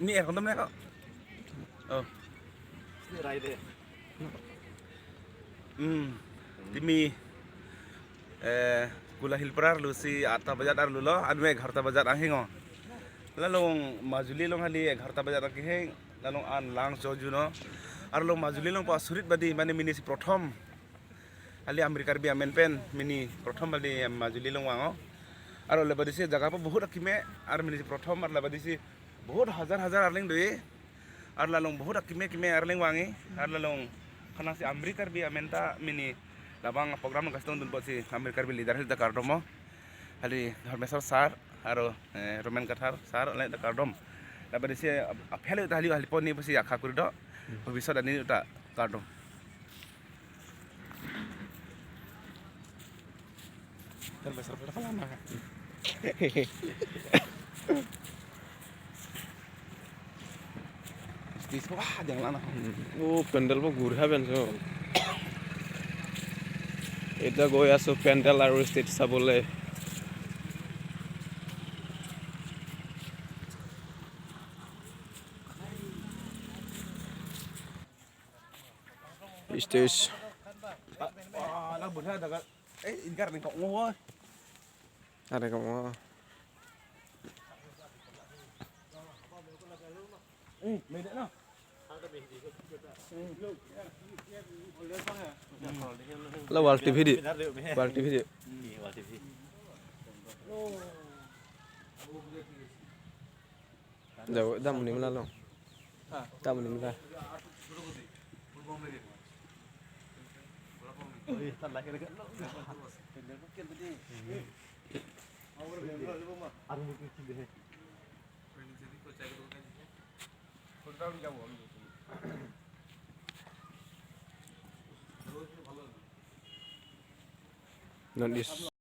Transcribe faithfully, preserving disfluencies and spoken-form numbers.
Ni er kondom ne ko. Oh. Rai de. Hmm. Timi, eh, Kula Hill Pra arlo si atta bajat arlo lo, anve egarota bajat anghengo. Lalong Majuli along hali egarota bajat angkeheng, lalong an lang jojuno. Arlo Majuli along pa surit badi, mane mini si prothom. Hali Amri Karbi amen pen mini prothom hali Majuli along vango. Arlo labadi si jaga pa bahut akeme, ar mini si prothom, ar labadi si bahut hajar hajar arleng do-e. Ar lalong bahut akeme keme arleng vang-e. Ar lalong khanang si Amri Karbi amen ta mini labang program kachetongdun apotsi Amri Karbi leader hita kardom mo. Hali Dharmeswar sir, aro, eh, Roman Kathar sir, alangli ta kardom. Labadi si ap-, aphi hali ta hali hali pon ni pusi akha kuri do. Bhobishyot ani ta kardom. Stage ko, ah, jangan lana. Hmm. Oh, pandal bo gur haben so. Eta goi aso pandal aro stage sabole. Stage. Ah, ah, anak bunda daga. Eh, ingkar ning kok ngo. Ada kok ngo. Eh, mede na. La World T V di. World T V di. Jauh, dam ni mana lo? Dam ni mana? Non is